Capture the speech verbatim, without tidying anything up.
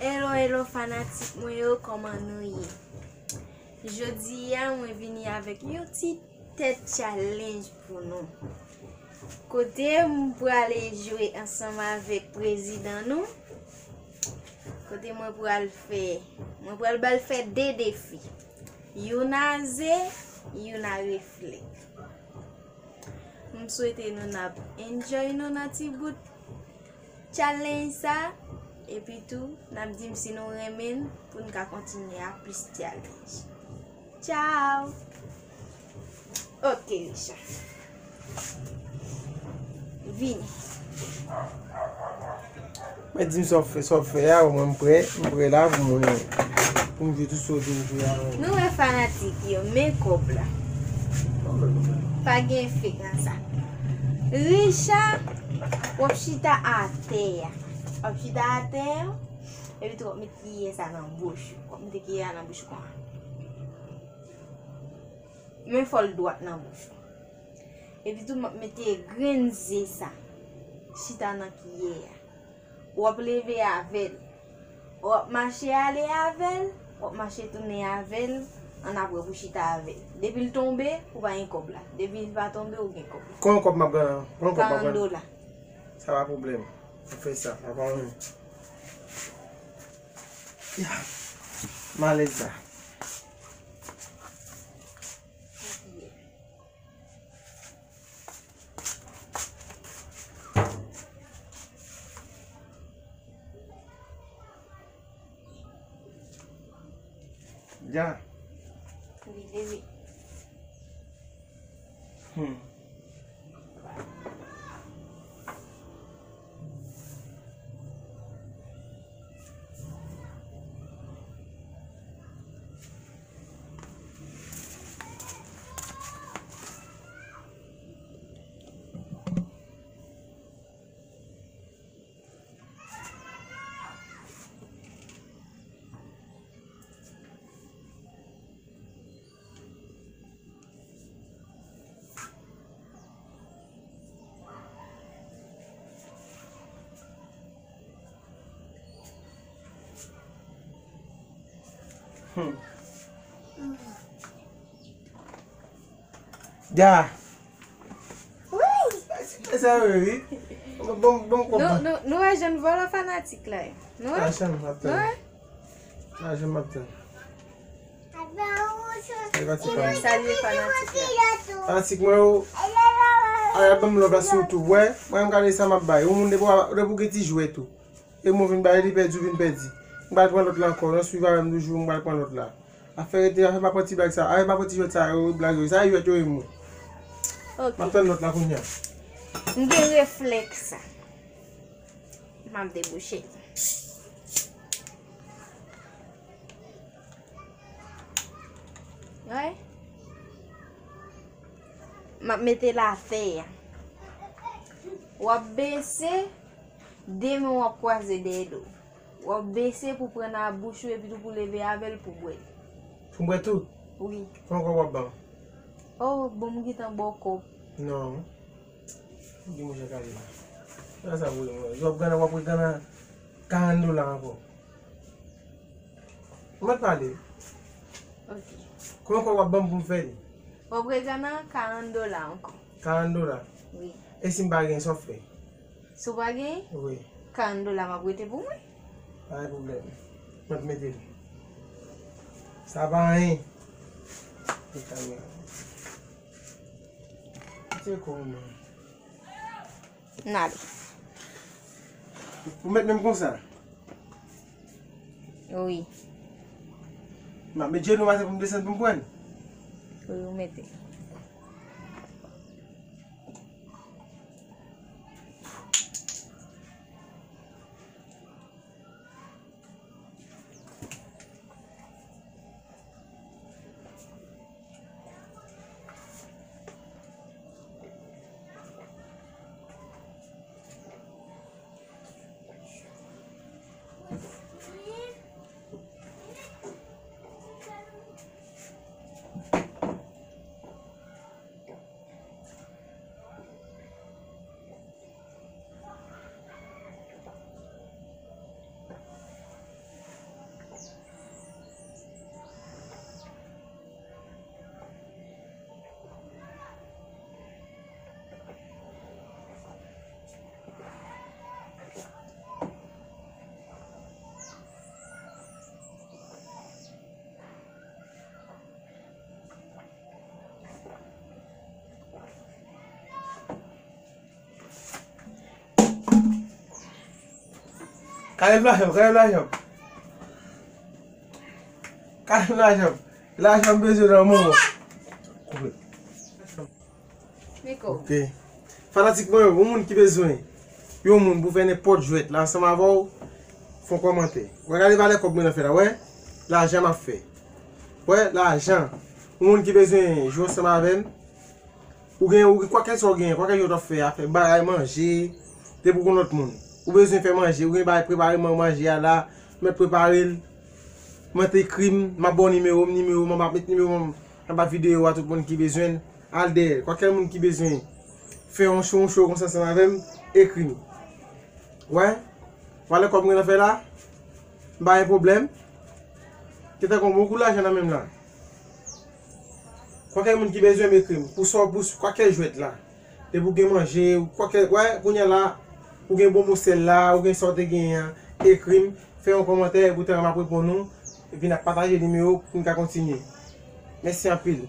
Hello, hello, fanatik mwen yo, kòman nou ye? Jodi a, mwen vini avèk yon ti tèt challenge pou nou. Kote m prale jwe ansanm avèk prezidan nou. Kote mwen pral fè, mwen pral ba l fè de defi. Youn a ze, youn a reflèk. M swete nou n ap enjoy nou nan ti bout challenge sa. Epi tou, n ap di m si nou renmen l pou n ka kontinye ak plis challenge. Tchao! Ok, Richard. Vini. Mwen di m sa w fè, sa w fè a, mwen m prè, m prè la pou mwen, pou m jwe tout sa w di m jwe a. Nou wè fanatik yo, men kòb la. Pa gen fake nan sa. Richard, w ap chita atè a. W ap chita atè a, epi tou w ap met kiyè sa nan bouch ou. W ap mete kiyè a nan bouch ou konsa. Men fò l dwat nan bouch ou. Epi tou m ap mete grenn ze sa chita nan kiyè a. W ap leve avè l. W ap mache ale avè l, w ap mache tounen avè l, annapre pou chita avè l. Depi l tonbe, ou pa gen kòb la. Depi l pa tonbe, ou gen kòb la. Konbyen kòb m ap gen? Konbyen kòb m ap gen? Karant dola. Sa pa pwoblèm. Ou fè sa, pa pwoblèm. Ya. M alèz la. Ya. Wi, leve. Hmm. Hmm. Ya. Wi. Sa yo wi. Bon, bon, bon. Nou, nou, nou wè jan vòlò fanatik la ye. Nou wè? Sa jan m ap tann. Nou wè? Sa jan m ap tann. Salye fanatik la. Fanatik mwen yo. Ay, ap ban m love la sou YouTube. Wè, mwen m gade sa m ap bay. Yon moun depi w, depi w gen ti jwèt ou. E mwen vin bay li pèdi, ou vin pèdi. M pral pran lòt la ankò. Nan swiv avè m toujou, m pral pran lòt la. Afè rete, afè pa pran ti blag sa. Afè pa pran ti jwèt sa yo, blag yo. Sa jwèt yo e mwen. Ok. M ap tann lòt la kounye a. M gen reflèks sa. M ap debouche. Wè. M ap mete l atè a. W ap bese, de men w ap kwaze dèyè do w. W ap bese pou pran nan bouch ou epi tou pou leve avè l pou bwè l. Pou m bwè tou? Wi. Konbyen kòb w ap ban m? Oh, bon, m gentan ba w kòb. Non. Di monchè kale la. Sa sa voye mwen. W ap gana, w ap gana karant dola ankò. Ou mèt pale. Ok. Konbyen kòb w ap ban m pou m fè li? W ap regade nan karant dola ankò. Karant dola? Wi. E si m pa gen, sa w fè? Si w pa gen? Wi. Karant dola m ap rete pou mwen. Pa gen pwoblèm. Mwen mete l. Sa pa anyen. Pou kamera. Kite kou mwen. N ale. Ou mèt menm konsa? Wi. M ap met jenou m atè pou m desann pou m pran l. Wi, ou mete. Kale m lajan, kale m lajan. Kale m lajan. Lajan m bezwen nan moman. Koupe. Miko. Ok. Fanatik mwen yo, yon moun ki bezwen yon moun pou fè nenpòt jwèt la ansanm avè w, fè yon kòmantè. Wè, gade valè kòb mwen nan fè la, wè? Lajan m ap fè. Wè, lajan. Yon moun ki bezwen jwe ansanm avè m, ou gen, ou gen, kwakèlswa ou gen, kwakèlswa w ap fè, a fè bagay manje, depi w gon lòt moun. Ou bezwen fè manje, ou gen bagay prepare, man-, manje a la, mèt prepare l. Mwen te ekri m, m ap ba w nimewo m, nimewo m, m ap met nimewo m anba videyo a, tout moun ki bezwen l, al dèyè l. Kwakèl moun ki bezwen fè yon show, yon show konsa ansanm avè m, ekri m. Wè, valè kòb mwen nan fè la, m pa gen pwoblèm. Gentan gon bon kou lajan nan men m la. Kwakèl moun ki bezwen m ekri m. Pou sa, pou kwakèl jwèt la. Depi w gen manje, kwakèl, wè, kounye a la, ou gen bonbon sèl la, ou gen sa w te genyen an, ekri m, fè yon kòmantè, epi w te wè m ap reponn ou, epi n ap pataje nimewo pou n ka kontinye. Mèsi anpil.